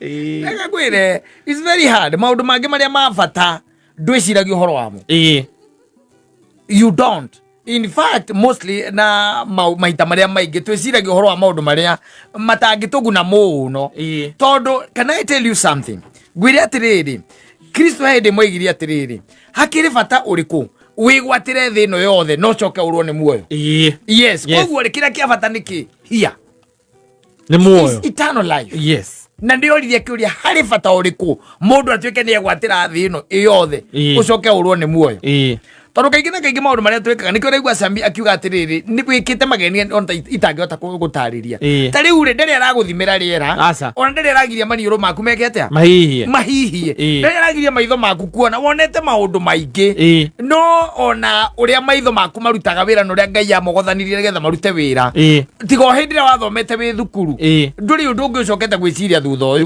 Reke ngwĩre, it's very hard. Maũndũ mangĩ marĩa ma bata ndwĩciragia ũhoro wamo. You don't. In fact, mostly na maita marĩa maingĩ twĩciragia ũhoro wa maũndũ marĩa matangĩtũguna mũno. Tondũ, can I tell you something? Ngwĩre atĩrĩrĩ, Kristo he hĩndĩ moigire atĩrĩrĩ, hakĩrĩ bata ũrĩkũ wĩgwatĩre thĩ ĩno yothe no coke ũrwo nĩ muoyo? Yes. Koguo rĩ, kĩrĩa kĩa bata nĩ kĩ? Here Nĩ muoyo. Is eternal life. Na ndĩoririe kĩũria, harĩ bata ũrĩkũ mũndũ atuĩke nĩ egwatĩra thĩ ĩno ĩyothe ũcoke ũrwo nĩ muoyo? Tondũ kaingĩ na kaingĩ maũndũ marĩa twĩkaga, nĩkĩo ũraigua Sami akiuga atĩrĩrĩ, nĩ wĩkĩte mageni ona itangĩhota gũtarĩria. Ta rĩu rĩ, ndarĩ aragũthimĩra rĩera. Aca. Ona ndarĩ aragiria maniũrũ maku meke atĩa? Mahihie. Mahihie. Ndarĩ aragiria maitho maku kuona, wonete maũndũ maingĩ. No ona ũrĩa maitho maku marutaga wĩra na ũrĩa Ngai amogothanirie nĩgetha marute wĩra, tiga o hĩndĩ ĩrĩa wathomete wĩ thukuru, ndũrĩ ũndũ ũngĩ ũcokete gwĩciria thutha ũyũ.